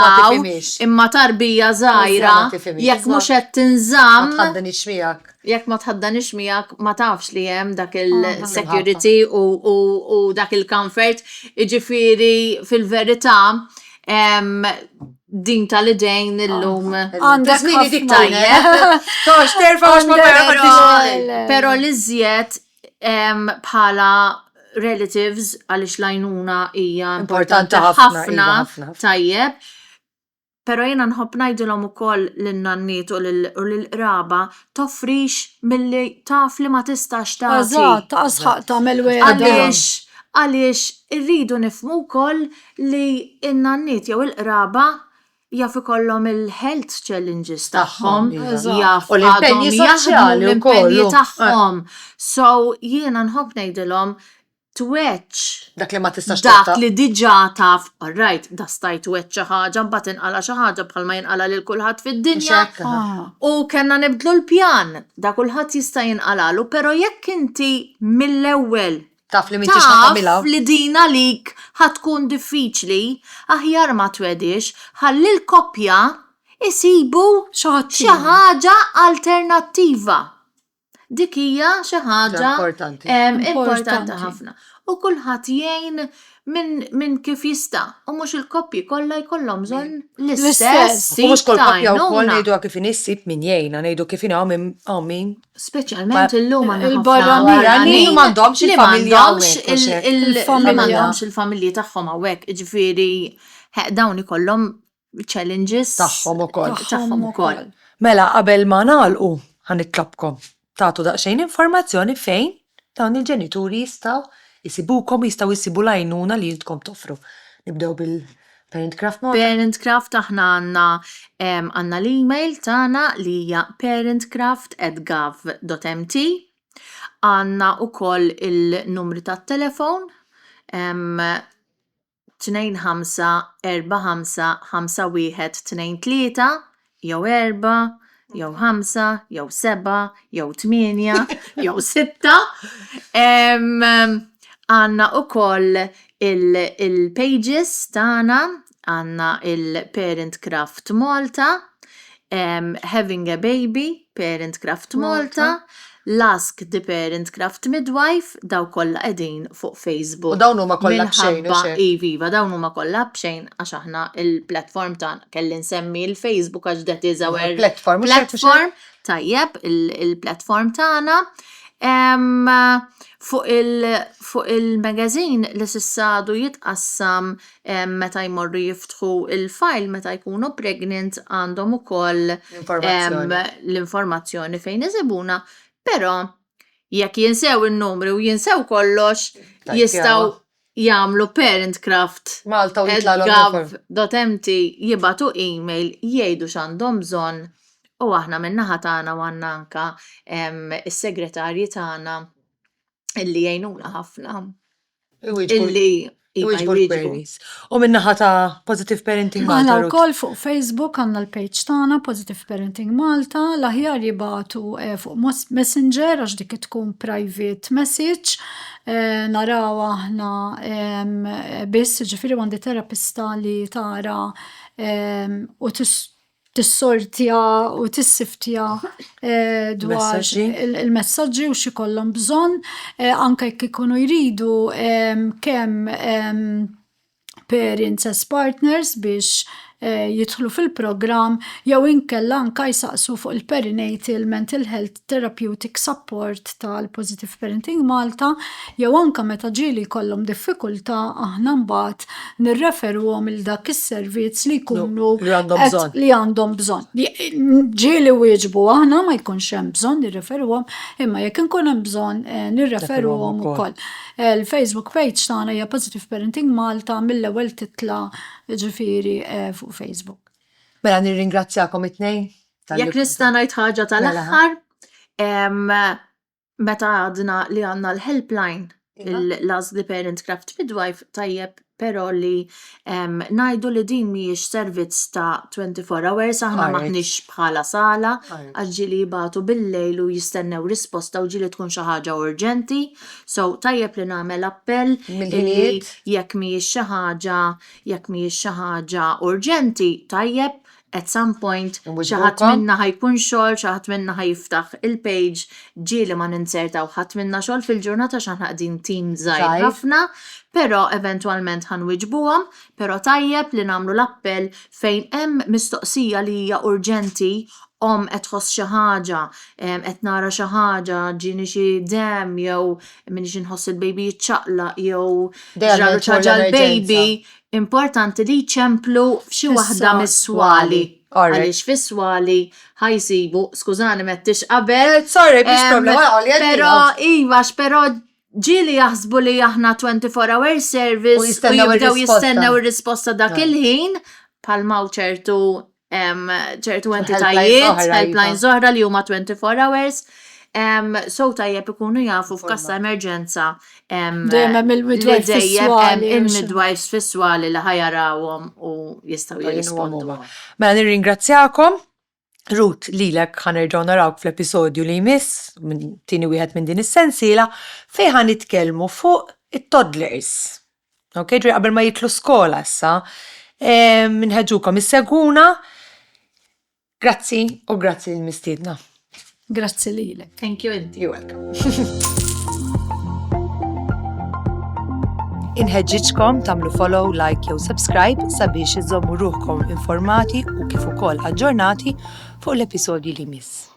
imma tarbija żgħira jekk mhux qed tinżamm. Ma tħaddanix miegħek. Jekk ma tħaddanix miegħek ma tafx li hemm dak il-security u dak il-comfort. Jiġifieri fil-verità din tal-idejn illum. Għandek Żmieni dik tajjeb. Tox terfa' għax ma Però però l-iżjed bħala relatives għaliex l-għajnuna hija Importanti ħafna, iva, ħafna. Tajjeb. Però jiena nħobb ngħidilhom ukoll lin-nanniet u lill-qraba toffrix milli taf li ma tistax tagħti. Eżatt, ta' sħaq tagħmel wegħda. Għaliex għaliex irridu nifhmu wkoll li n-nanniet jew il-qraba jaf ikollhom il-health challenges tagħhom, jaf U l-impenji soċjali l-impenji tagħhom. So jiena nħobb ngħidilhom tweġġ. Dak li ma tistax Dak li diġà taf, all right, da stajt tweġġ xi ħaġa, mbagħad inqala' xi ħaġa bħalma jinqala' lil kulħadd fid-dinja. U kellna nibdlu l-pjan, da kulħadd jista' jinqalagħlu, però jekk inti mill-ewwel taf li m'intix ħa tagħmilha. Taf li din għalik ħa tkun diffiċli, aħjar ma twegħdix, ħalli l-koppja jsibu xi ħaġa alternattiva. Dik hija xi ħaġa importanti. Importanti ħafna. U kulħadd jgħin minn kif jista' u mhux il-koppji kollha jkollhom bżonn l-istess. U mhux kull koppja wkoll ngħiduha kif inhi ssib min jgħinha, ngħidu kif inhi hawn hawn min. Speċjalment illum għandna il-barranin li m'għandhomx il-familja il-familja m'għandhomx il-familji tagħhom hawnhekk, jiġifieri dawn ikollhom challenges tagħhom ukoll. Tagħhom ukoll. Mela qabel ma nagħlqu ħa nitlobkom tagħtu daqsxejn informazzjoni fejn dawn il-ġenituri jistgħu jsibukom, jistgħu jsibu l-għajnuna li intkom toffru. Nibdew bil Parent Craft Malta. Parent Craft aħna għandna għandna l-email tagħna li hija parentcraft at gov.mt. Għandna wkoll il-numri tat-telefon 2 5 4 5 5 1 2 3 jew 4 jew 5 jew 7 jew 8 jew 6. Għandna ukoll il-pages tagħna, għandna il-Parent Craft Malta, Having a Baby, Parent Craft Malta, l-Ask the Parent Craft Midwife, daw kollha qegħdin fuq Facebook. U dawn huma kollha b'xejn, hux hekk? Iva, iva, dawn huma kollha b'xejn għax aħna il-platform tagħna kelli nsemmi l-Facebook għax that is our platform. Platform, tajjeb, il-platform tagħna. Fuq il-magazine li s'issa għadu jitqassam meta jmorru jiftħu il-file meta jkunu pregnant għandhom ukoll l-informazzjoni fejn isibuna, però jekk jinsew in-numri u jinsew kollox jistgħu jagħmlu parentcraft Malta u jitlagħlhom gov.mt jibagħtu email jgħidu x'għandhom bżonn u aħna min-naħa tagħna u għandna anke is-segretarji tagħna. Illi jgħinuna ħafna. Illi iva, queries. U minnaħa ta' Positive Parenting Malta. Aħna wkoll fuq Facebook għandna l-page tagħna Positive Parenting Malta, l-aħjar jibatu eh, fuq Messenger għax dik tkun private message. Eh, naraw aħna biss, ġifieri għandi terapista li tara u tissortja u tissiftja eh, dwar il-messaġġi u x'ikollhom bżonn, eh, anke jekk ikunu jridu kemm parents as partners biex eh, jidħlu fil-programm jew inkella anka jsaqsu fuq il-perinatal mental health therapeutic support tal-Positive Parenting Malta jew anke meta ġieli jkollhom diffikultà aħna mbagħad nirreferuhom il dak is-servizz li jkunu li għandhom bżonn. Li għandhom bżonn. Ġieli wieġbu aħna ma jkunx hemm bżonn nirreferuhom, imma jekk inkun hemm bżonn eh, nirreferuhom ukoll. Il-Facebook page tagħna hija Positive Parenting Malta mill-ewwel titla' ġifieri eh, fuq Facebook. Mela nirringrazzjakom it-tnejn. Jekk nista' ngħid ħaġa tal-aħħar, meta għadna li għandna l-helpline, iva. l-Ask the Parent Craft Midwife, tajjeb però li ngħidu li din mhijiex servizz ta' 24 hours, aħna maħniex bħala sala, għax ġieli jibagħtu bil-lejl u jistennew risposta u ġieli tkun xi ħaġa urġenti. So tajjeb li nagħmel appell li jekk mhijiex xi ħaġa jekk mhijiex xi ħaġa urġenti, tajjeb at some point xi ħadd minna ħa jkun xogħol, xi ħadd minna ħa jiftaħ il-page, ġieli ma ninzertaw ħadd minna xogħol fil-ġurnata għax aħna qegħdin team żgħir ħafna, però eventwalment ħa nwiġbuhom, però tajjeb li nagħmlu l-appell fejn hemm mistoqsija li hija urġenti, omm qed tħoss xi ħaġa, qed nara xi ħaġa, ġieni xi demm jew m'iniex inħoss il-baby jiċċaqlaq jew ġralu xi ħaġa l-baby, Importanti li jċemplu f'xi waħda mis-swali. Għaliex fis-swali ħa jsibu, skużani m'għedtix qabel. Eh, sorry, mhix problema, Però iva, però ġieli jaħsbu li aħna 24 hour service u jibdew jistennew ir-risposta dak il-ħin bħalma ċertu ċertu entitajiet, iva. helplines oħra li huma 24 hours. So tajjeb ikunu jafu f'każ ta' emerġenza. Dejjem hemm il-midwives Dejjem hemm il-midwives fis-swali li ħajarawhom u jistgħu jirrispondu. Mela nirringrazzjakom. Ruth, lilek ħa nerġgħu narawk fl-episodju li jmiss, tieni wieħed minn din is-sensiela, fejn ħa nitkellmu fuq it-toddlers. Ok, ġri qabel ma jitlu skola issa. Nħeġġukom issegwuna. Grazzi u grazzi l-mistiedna. Grazzi lilek. Thank you inti. You're welcome. Inħeġġiġkom tagħmlu follow, like jew subscribe sabiex iżommu ruħkom informati u kif ukoll aġġornati fuq l-episodji li miss.